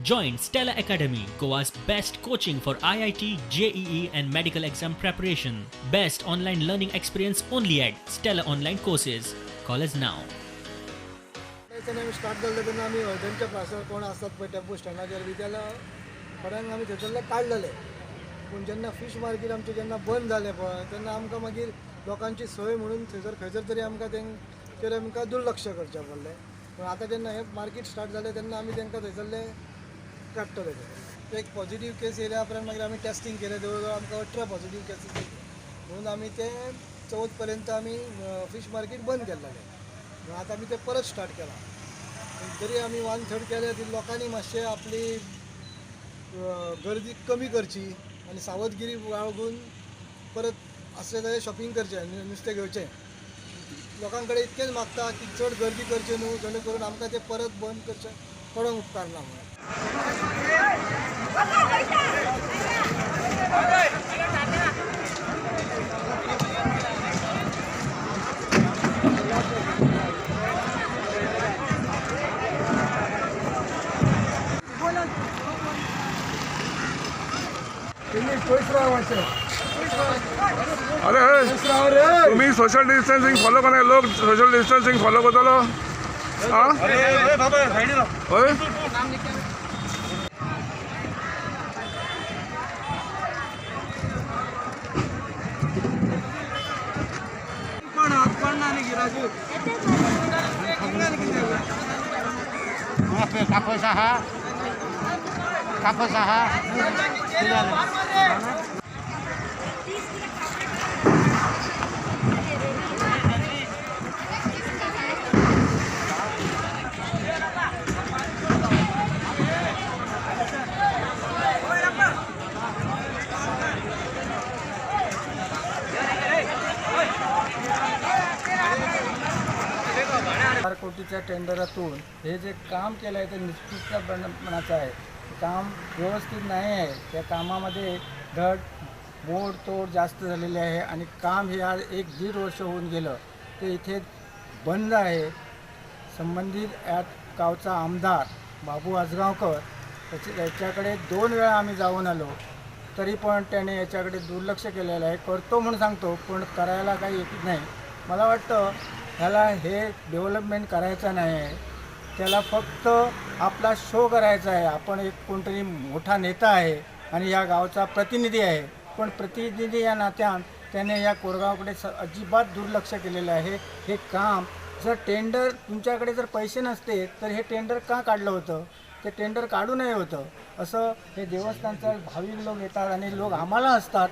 Join Stella Academy, Goa's best coaching for IIT, JEE, and medical exam preparation. Best online learning experience only at Stella Online Courses. Call us now. आमी start जाल्ले तेन्ना आमी हळदणच्या प्रासार कोण आसतात पळय tempo स्टँडाचेर बी त्याला थोड्यांक आमी थंयसरले काडलेले. पूण जेन्ना फीश मार्केट आमचें जेन्ना बंद जालें पळय तेन्ना आमकां मागीर लोकांची सोय म्हणून थंयसर खंयसर तरी आमकां तेंचेर आमकां दुर्लक्ष करचें पडलें. पूण आतां जेन्ना हें मार्केट स्टार्ट जालें तेन्ना आमी तांकां थंयसरले काडटले. एक पॉझिटिव्ह केस येयल्या उपरांत मागीर आमी टेस्टिंग केलें, जवळ जवळ आमकां 18 पॉझिटिव्ह केसीस येयले म्हणून आमी ते 14 पर्यंत आमी फीश मार्केट बंद केल्लें. आतां आमी ते परत स्टार्ट केलां. तरी आमी 1/3 केले तरी लोकांनी मातशें आपली गर्दी कमी करची आनी सावधगिरी बाळगून परत आसले जाल्यार शॉपिंग करचें, नुस्तें घेवचें. लोकां कडेन इतकेंच मागता की चड गर्दी करची न्हू, जेणे करून आमकां तें परत बंद करचें पडोंक उपकारना म्हणून. अरे तुम्ही सोशल डिस्टन्सिंग फॉलो करना, लोक सोशल डिस्टन्सिंग फॉलो करतलो. आं हय कापूस आहा. चार कोटीच्या टेंडरातून हे जे काम केलं आहे ते निष्कृष्टपणाचं आहे. काम व्यवस्थित नाही आहे. त्या कामामध्ये धड मोडतोड जास्त झालेली आहे आणि काम हे आज 1-1.5 वर्ष होऊन गेलं ते इथे बंद आहे. संबंधित यात गावचा आमदार बाबू आजगावकर त्याच्याकडे 2 वेळा आम्ही जाऊन आलो तरी पण त्याने याच्याकडे दुर्लक्ष केलेलं आहे. करतो म्हणून सांगतो पण करायला काही येत नाही. मला वाटतं ह्याला हे डेव्हलपमेंट करायचं नाही आहे, त्याला फक्त आपला शो करायचा आहे. आपण एक कोणतरी मोठा नेता आहे आणि या गावचा प्रतिनिधी आहे, पण प्रतिनिधी या नात्यान त्याने या कोरगावकडे अजिबात दुर्लक्ष केलेलं आहे. हे काम जर टेंडर तुमच्याकडे जर पैसे नसते तर हे टेंडर का काढलं होतं? ते टेंडर काढू नये होतं. असं हे देवस्थानचं भाविक लोक येतात आणि लोक आम्हाला असतात.